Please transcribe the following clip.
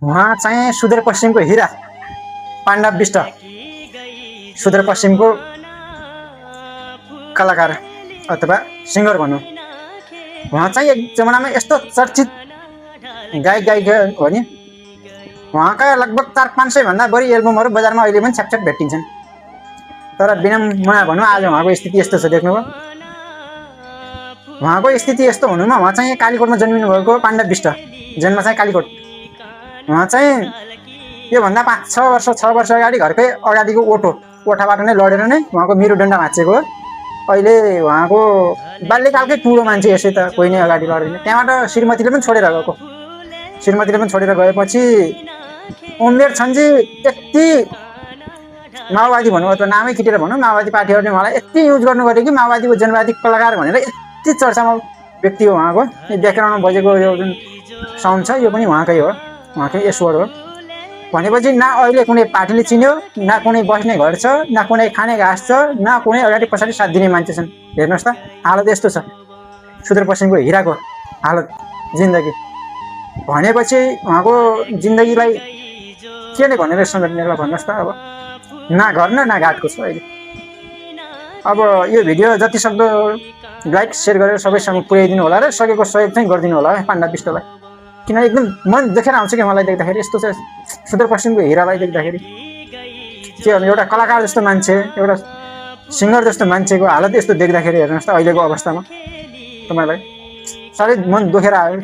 उहाँ चाहिँ सुदूरपश्चिमको हिरा पाण्डव विष्ट सुदूरपश्चिमको कलाकार अथवा सिङ्गर भनौँ। उहाँ चाहिँ एक जमानामा यस्तो चर्चित गायिका हो नि। उहाँका लगभग 400-500 भन्दा बढी एल्बमहरू बजारमा अहिले पनि छ्यापछ्याप भेटिन्छन्। तर बिना भनौँ आज उहाँको स्थिति यस्तो छ, देख्नुभयो। उहाँको स्थिति यस्तो हुनुमा उहाँ चाहिँ कालीकोटमा जन्मिनु भएको पाण्डव विष्ट, जन्म चाहिँ कालीकोट। उहाँ चाहिँ योभन्दा 5-6 वर्ष अगाडि घरकै अगाडिको ओठाबाट नै लडेर नै उहाँको मेरुदण्ड भाँचिएको हो। अहिले उहाँको बाल्यकालकै ठुलो मान्छे यसै त कोही नै अगाडि लडेन। त्यहाँबाट श्रीमतीले पनि छोडेर गएपछि उमेर छन्जी यति माओवादी भनौँ अथवा नामै खिटेर भनौँ, माओवादी पार्टीहरूले उहाँलाई यति युज गर्नु गऱ्यो कि माओवादीको जनवादी कलाकार भनेर यति चर्चामा व्यक्ति हो उहाँको। ब्याकग्राउन्डमा बजेको यो जुन साउन्ड छ यो पनि उहाँकै हो, उहाँकै ईश्वर हो। भनेपछि न अहिले कुनै पार्टीले चिन्यो, न कुनै बस्ने घर छ, न कुनै खाने घाँस छ, न कुनै अगाडि पछाडि साथ दिने मान्छे छन्। हेर्नुहोस् त, हालत यस्तो छ सुदूरपश्चिमको हिराको हालत, जिन्दगी। भनेपछि उहाँको जिन्दगीलाई के नै भनेर समेट्नेलाई भन्नुहोस् त। अब न घर न घाटको छ अहिले। अब यो भिडियो जति सक्दो लाइक सेयर गरेर सबैसँग पुर्याइदिनु होला र सकेको सहयोग चाहिँ गरिदिनु होला है पाण्डव विष्टलाई। किनभने एकदम मन देखेर आउँछ क्या मलाई देख्दाखेरि। यस्तो चाहिँ सुदूरपश्चिमको हिरालाई देख्दाखेरि के भन्नु, एउटा कलाकार जस्तो मान्छे, एउटा सिङ्गर जस्तो मान्छेको हालत यस्तो देख्दाखेरि हेर्नुहोस् त अहिलेको अवस्थामा। तपाईँलाई साह्रै मन दुखेर आयो।